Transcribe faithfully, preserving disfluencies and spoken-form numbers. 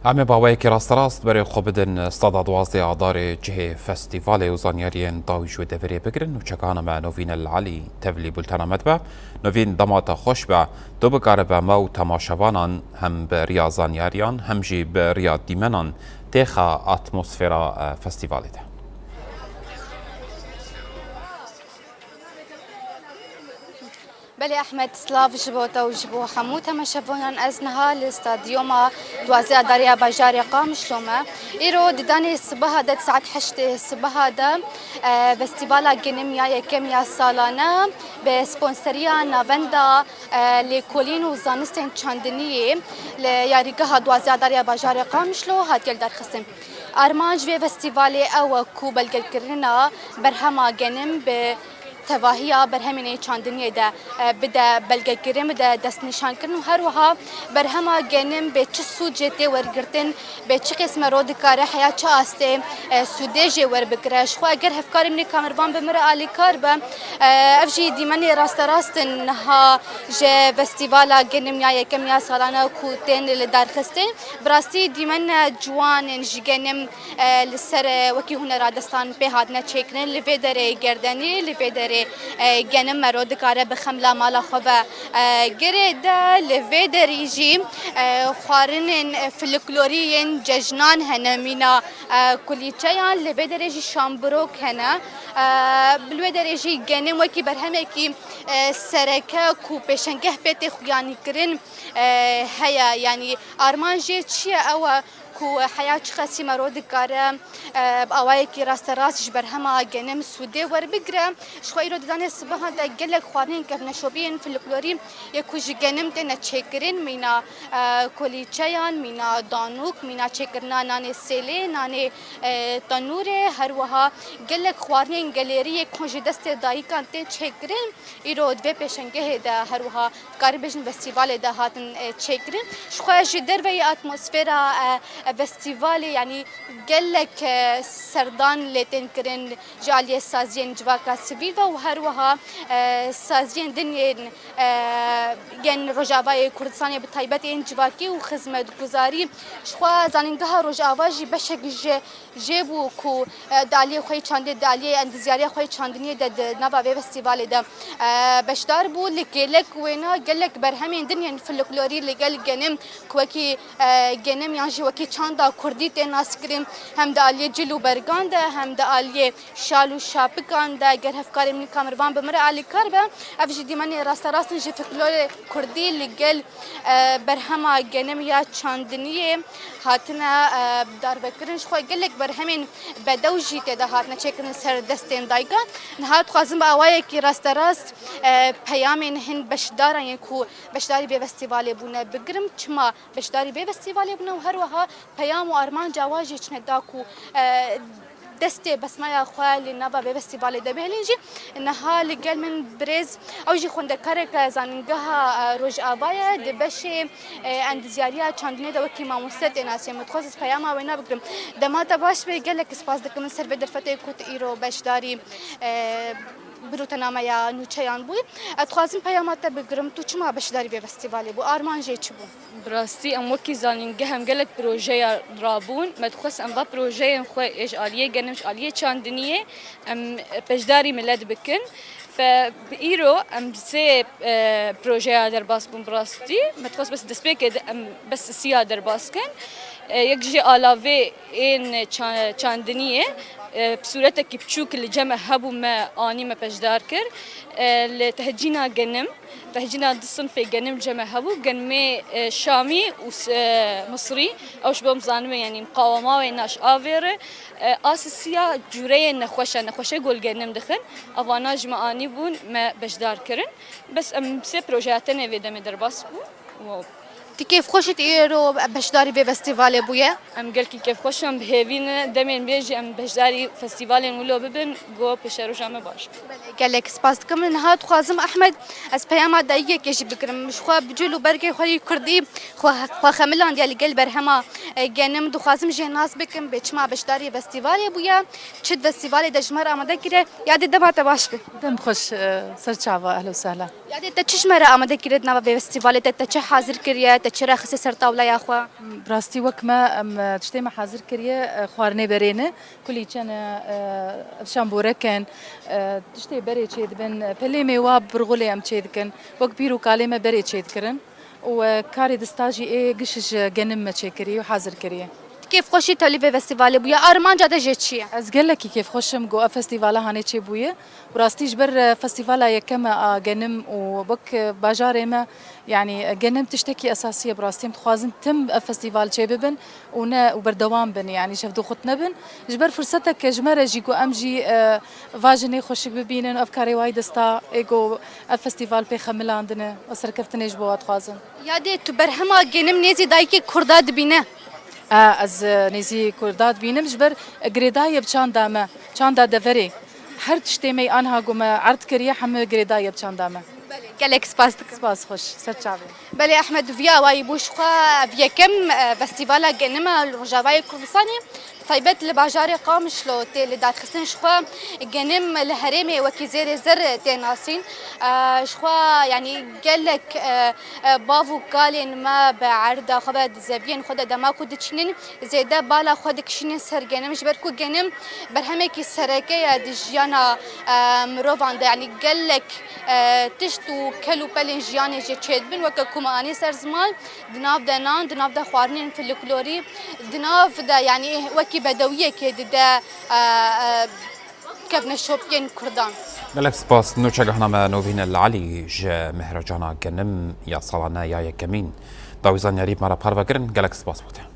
Em ê bi awayekî rasterast berê xwe bidin stada duwazdeh Adarê cihê festîvalê û zanyariyên dawî ji wê deverê bigirin û çekana me Novîn El Elî tevlî bultena me dibe. Novîn, dema te xweş be, tu bikaribe me û temaşevanan hem bi riya zanyariyan hem jî bi riya dîmenan têxe atmosfera, e, festîvalê de. Belê Ehmed, silav ji bo te û ji bo hemû temaşevanên. Ez niha li stadyuma duwazdeh Adarê ya bajarê Qamişlo me. Îro didanê sibeha de, saet heştê sibeha de, e, festîvala genim ya yekem ya salane bi sponseriya Navenda, e, Lêkolîn û Zanistên Çandiniyê li yarîgeha duwazdeh Adarê ya bajarê Qamişlo hatiye lidarxistin. Armanc vê festîvalê ew e ku belgekirina berhema genim bi tevahiya berhemên ê çandiniyê de, e, bide belgekirin, bide destnîşankirin û her wiha berhema genim bi çi sûcê tê wergirtin, bi çi qîsme ro dikare heya çi astê, e, sûdê jê werbigire. Ji xwe eger hevkarê min ê kamervan bi min re alîkar be, e, ev jî dîmenê rasterast in niha ji festîvala genim ya yekem ya salane ku tên lidarxistin. Bi rastî dîmene ciwan in ji genim, e, li ser, e, wekî hunera destan pê hatine çêkirin. Li vê derê gerdenî, li vê derê, e, genim mero dikare bi xemla mala xwe ve, e, girê de. Li vê derî jî, e, xwarinên, e, folklorî yên cejnan hene, mîna, e, kulîçeyan. Li vê derê jî şambirok hene. E, li wê derê jî genim wekî berhemekî, e, sereke ku pêşengeh pê tê xuyanîkirin, e, heye. Yanî armanc jê çi ye? Ew e ku heya çiqasî mero dikare, e, bi awayekî rasterast ji berhema genim sûdê werbigire. Ji xwe îro didanê sibehan de gelek xwarinên kevneşopî yên folklorî yê ku ji genim têne çêkirin, mîna, e, kolîçeyan, mîna danûk, mîna çêkirina nanê sêlê, nanê, e, tenûrê, her wiha gelek xwarinên gelêrî yê ku ji destê dayikan tê çêkirin. Îro di vê pêşengehê de her wiha dikarî bêjin festîvalê de hatin, e, çêkirin. Ji xwe ji derveyî atmosfera, e, e, festîvalê, yanî gelek, e, serdan lê tên kirin ji aliyê saziyên civaka sivîl ve û her wiha, e, saziyên din yên, e, yên Rojavayê Kurdistanê bi taybet ên civakî û xizmetguzarî. Ji xwe zanîngeha Rojava jî beşek ji jê bû ku, e, di aliyê xwe yê çandê, di aliyê endizyariya xwe yê çandiniyê de di nava vê festîvalê de, e, beşdar bû. Li kêlek wêna gelek berhemên din yên folklorî li gel genim ku wekî, e, genim yan jî wekî çanda kurdî tê naskirin, hem di aliyê cil û bergan de, hem di aliyê şal û şapikan de. Ger hevkarê min kamervan bi min re alîkar be, ev jî dîmenê rasterast in ji folklorê kurdî li gel, e, berhema genim ya çandiniyê hatine, e, darvekirin. Ji xwe gelek berhemên bedew jî tê de hatine çêkirin ser destên dayikan. Niha dixwazim bi awayekî rasterast, e, peyamên hin beşdaran yên ku beşdarî vê festîvalê bûne bigirim. Çima beşdarî vê festîvalê bûne û her wiha peyam û armanca wan jî çi ne da ku, e, destê besmaya xwe li nava vê festîvalê de bihêlin jî. Niha li gel min birêz, ew jî xwendekareke zanîngeha, e, Rojava ye, di beşê, e, endizyariya çandinê de wekî mamoste tê nasîn. Min dixwest ez peyama wêna bigirim. Dema te baş be, gelek spas dikim min ser vê derfetê ku tu îro beşdarî, e, birûtenameya nûçeyan bûyî. Ez dixwazim peyama te bigirim, tu çima beşdarî vê festîvalê bû? Armanc jê çi bû? Bi rastî em wekî zanîngeh em gelek projeya rabûn. Me dixwest em va projeyên xwe ê ji aliyê genim, ji aliyê çandiniyê em beşdarî milet bikin. Fe bi îro em sê, e, projeya derbas bûn bi rastî. Me dixwest bes destpêkê de em bes siya derbas kin. E, yek jê alavê ên ça-, çandiniyê, e, bi sûretekî biçûk li cem me hebû, me anî, me peşdar kir. E, li tehcîna genim, tehcîna du sinfê genim li cem me hebû, genimê, e, şamî û s-, e, misrî, ew ji bo em zanibin, yanî miqawema wê naş avê re, e, a sisiya cûreyê nexweş e, nexweşê gol genim dixin, evana ji me anî bûn, me beşdar kirin. Bes em sê projeya tenê vê demê derbas bû. Wow. Tu kêfxweş î îro beşdarî vê festîvalê bûye? Em gelkî kêfxweş in, bi hêvî ne demên bê jî em beşdarî festîvalên wilo bibin, go pêşeroja me baş be. Belê, gelek spas dikim. Niha dixwazim, Ehmed, ez peyama dayikekê jî bigirim. Ji xwe bi cil û bergê xwe yê kurdî xwe, xwe xemilandiye li gel berhema, e, genim. Dixwazim jê nas bikim, bê çima beşdarî festîvalê bûye, çi di festîvalê de ji me re amade kiriye. Yadê, dema te baş be. Dem xweş, e, ser çava, ehla û sehla. Yadê, te çi ji me re amade kiriye di nava vê festîvalê de, te çi hazir kiriye, Te çi rexistî ser tawleya xwe? Bi rastî wek me em e, tiştê me hazir kiriye, e, xwarinê berê ne, kulîçe ne, e, ev şamborek in, e, tiştê berê çêdibin, e, pelê mêwa birxulê em çêdikin, wek pîr û kalê me berê çêdikirin û e, karê dista jî ê giş ji genim me çêkirî û hazir kiriye. Kêfxweşî tevlî vê festîvalê bûye, armanca te jê çi ye? Ez gelekî kêfxweş im ku ev festîvala hanê çêbûye. Bi rastî ji ber e, festîvala yekem e a genim û wek e, bajarê me, yanî e, genim tiştekî esasî ye bi rastî. Em dixwazin tim ev festîval çêbibin û ne û berdewam bin, yanî ji hev dû xurt nebin. Ji ber firsetek ji me re jî ku em jî e, va jinê xweşik bibînin, ev karê wayî dista ê ku ev festîval pê xemilandine, ev serkeftinê ji bo wa dixwazin. Yadê tu berhema genim nêzî dayikê Kurda dibîne? E, ez e, nêzî Kurda dibînim ji ber girêdayê bi çanda me, çanda deverê. Her tiştê me aniha ku me erd kiriye hemû girêdayê bi çanda me. Gelek spas dikim. Spas xweş, ser çavê. Belê Ehmed, viya wayî bû ji xwe ev yekem e, festîvala genim e li Rojavayê Kurdistanê. Taybet li bajarê Qamişlo tê li darxistin ji xwe genim li herêmê wekî zêrê zer tê nasîn. E, ji xwe yanî gelek e, e, bav û kalên me bi erda xwe ve di zeviyên xwe de dema ku diçînin zêde bala xwe dikişînin ser genim ji ber ku genim berhemekî sereke ye di jiyana e, mirovan de yanî gelek e, tişt û kel û pelên jiyanê jê çêdibin weke ku me anî ser ziman. Di nav de nan, di nav de xwarinên folklorî, di nav de yanî wekî bedewiyekê dide e, e, kevneşopiyên Kurdan. Gelek spas. Nûçegehna me Novîn El Elî ji Mehrocana Genim ya salane ya yekemîn dawî zanyarî bi me re parve kirin. Gelek spas bo te.